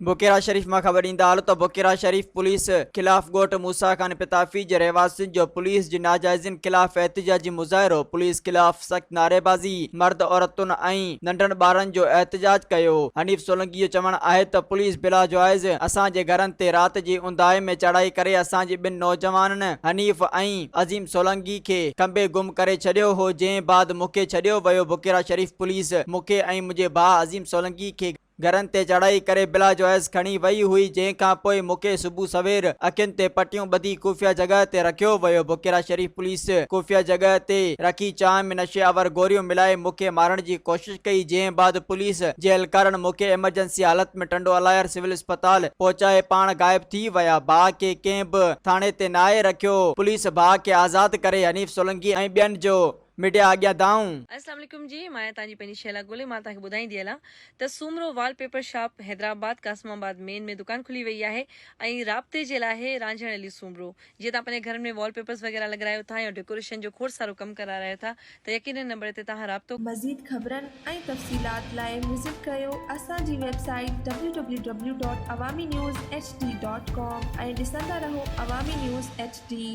بڪيرا شريف مان خبر ڏيندا هلو ته بڪيرا شريف پوليس خلاف ڳوٺ موسيٰ خان پتافي جي رهواسين جو پوليس جي ناجائزين خلاف احتجاجي مظاهرو، پوليس خلاف سخت نعريبازي، مرد عورتن ۽ ننڍن ٻارن جو احتجاج ڪيو. حنيف سولنگي جو چوڻ آهي ته پوليس بلاجواز اسان جي گهرن تي رات جي اونداهي ۾ چڙهائي ڪري اسان جي ٻن نوجوانن حنيف ۽ عظيم سولنگي کي کنڀي گم ڪري ڇڏيو هو جنهن بعد مون کي ڇڏيو ويو بڪيرا شريف پوليس مون کي ۽ منهنجي ڀاء عظيم سولنگي کي گهرن تي چڙهائي ڪري بلاجواز کڻي وئي هئي جنهن کان پوء مون کي صبح سوير اکين تي پٽيون ٻڌي خفيه جڳهه تي رکيو ويو بڪيرا شريف پوليس خفيه جڳهه تي رکي چانهه ۾ نشي آور گوريون ملائي مون کي مارڻ جي ڪوشش ڪئي جنهن بعد پوليس جي اهلڪارن مون کي ايمرجنسي حالت ۾ ٽنڊو الهيار سول اسپتال پهچائي پاڻ غائب ٿي ويا ڀاء کي ڪنهن به ٿاڻي تي ناهي رکيو پوليس ڀاء کي آزاد ڪري حنيف سولنگي ۽ ٻين جو ميڊيا اڳيان دانهون. اسلام عليڪم جي مان آهيان توهان جي پنهنجي شهلا گولي مان توهان کي ٻڌائيندي هلان ته Soomro wallpaper shop Hyderabad Qasimabad main ۾ دڪان کلي وئي آهي ۽ رابطي جي لاء آهي رانجهڻ علي سومرو جي توهان پنهنجي گهرن ۾ وال پيپرز وغيره لڳرايو ٿا يا ڊيڪوريشن جو کوڙ سارو ڪم ڪرارايو ٿا ته يقينن نمبر تي توهان رابطو مزيد خبرن ۽ تفصيلات لاء وزٽ ڪريو اسان جي website W W W dot Awami news H D dot com ۽ ڏسندا رهو عوامي نيوز ايڇ ڊي.